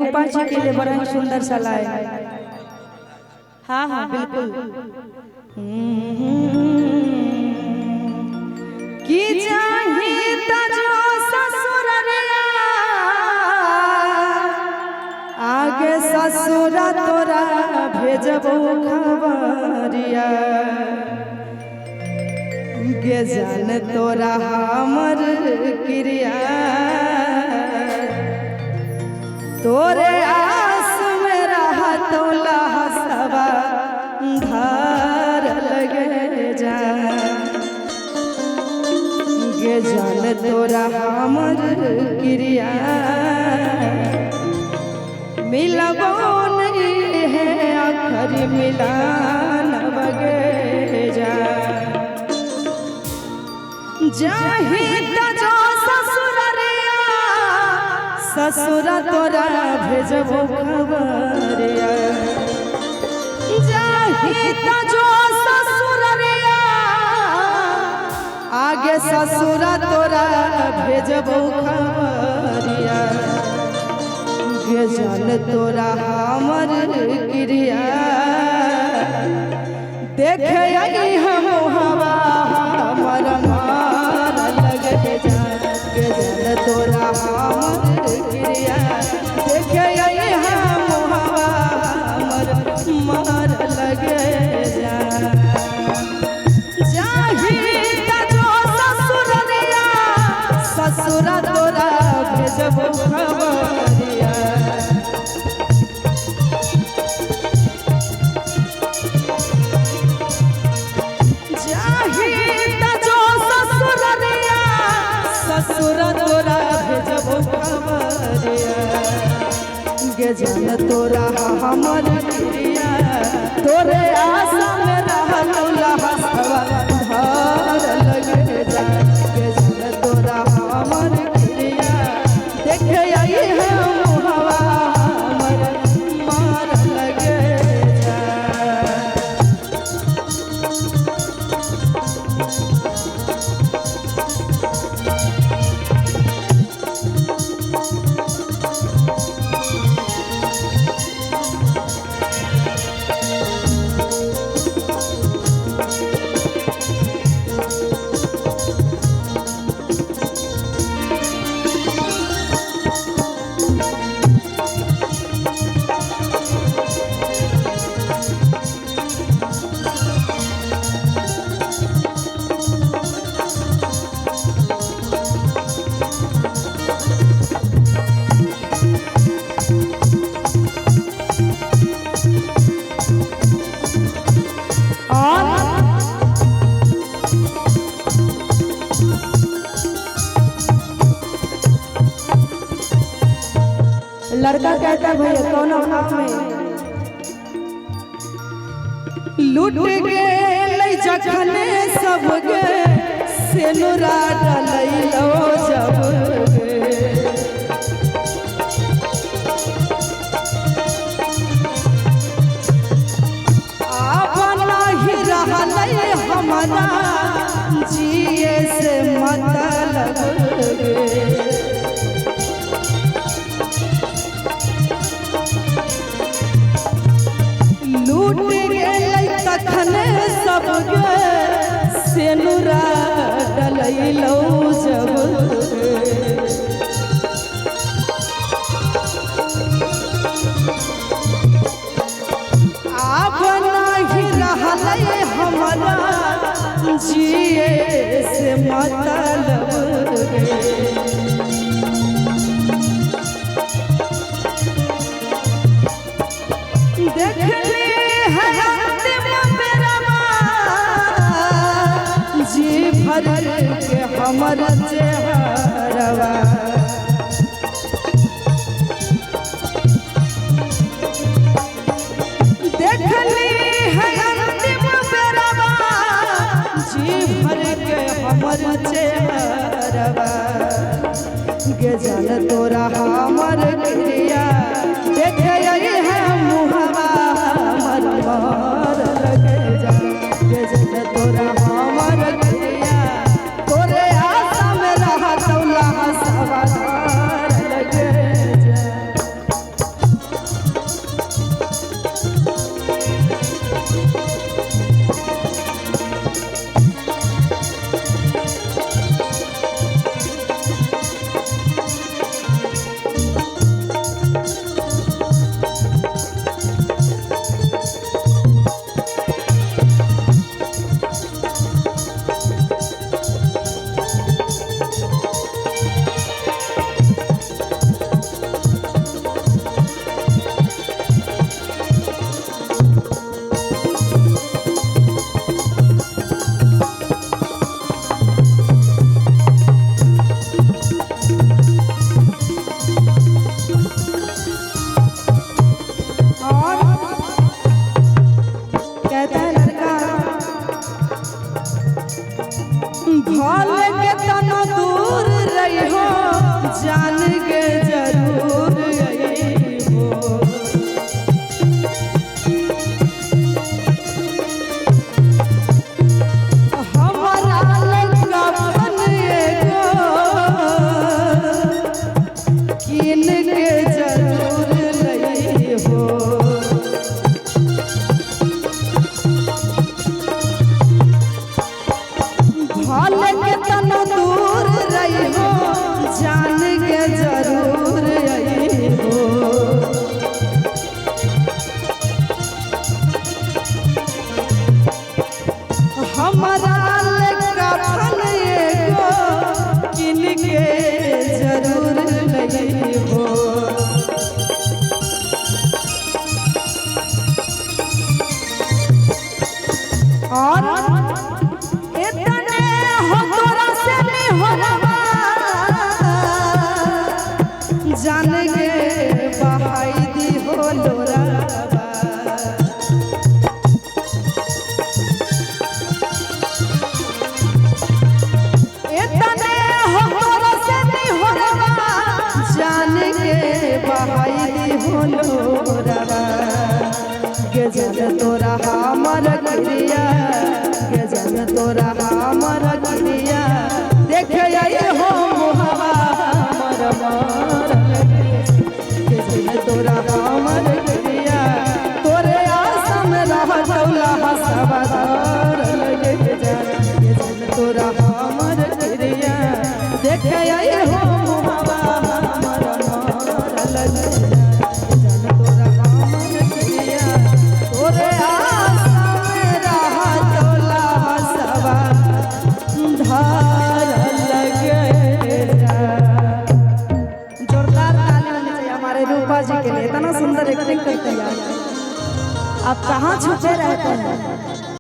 रूपा जी के लिए बड़ा ही सुंदर सा लाए। हाँ हाँ बिल्कुल। कि जाही तजो ससुर आगे ससुरा तोरा भेजबो खबरिया गे जान तोरा हमर क्रिया तोरे आस में रहतो लहसवा धार लगे जा गे जान तोरा हमर क्रिया मिलबो नहीं है आखिर मिलान बगे जा जाही तजो ससुररिया ससुरा तोरा भेजबो खबरिया जाही तजो ससुररिया आगे ससुरा तोरा भेजबो खबरिया गे जान तोरा हमर क्रिया देखे आई हम हवा हमर मार लगे जा गे जान तोरा हमर क्रिया देखे आई हम हवा हमर मार लगे जा जाही तजो ससुररिया ससुरा तोरा भेजबो खबरिया ससुरा तोरा भेजबो खबरिया गे जान तोरा हमर क्रिया तोरे आशा में रहलो लहसवा धार लगे जा गे जान तोरा हमर क्रिया देखे आई है हवा हमर मार लगे जा। लड़का कहता है भैया कौन भाव में लूट गेलै जखने सब गे सेनुरा डलैलो जब गे आब नाही रहलै हमरा जिए से मतलब गे लूट गेलै तखने सब गे सेनुरा डलैलो जब आब नाही रहलै हमरा जिए से मतलब गे देखली है अंतिम बेरवा जी भर के हमर चेहरवा देखली है अंतिम बेरवा जी भर के हमर चेहरवा गे जान तोरा हमर क्रिया देखे आई है मुहवा हमर मार लगे जा गे जान तोरा हमर क्रिया तोरे आशा में रहतौ लहसवा धार लगे जा। आई हो लोरवा। गे जन तोरा हमर क्रिया, गे जन तोरा हमर क्रिया, देखे आई हो मुहवा हमर मरल गे। जन तोरा हमर क्रिया, तोरे आसम रहतौला हसवा धरल गे जन तोरा हमर क्रिया, देखे आई हो मुहवा हमर मरल गे। जन तोरा हमर क्रिया, तोरे आसम रहतौला हसवा धरल गे। जोरदार ताली होनी चाहिए हमारे रूपा जी के लिए, इतना सुंदर एक्टिंग करते हैं यार। आप कहाँ छुपे रहते हैं?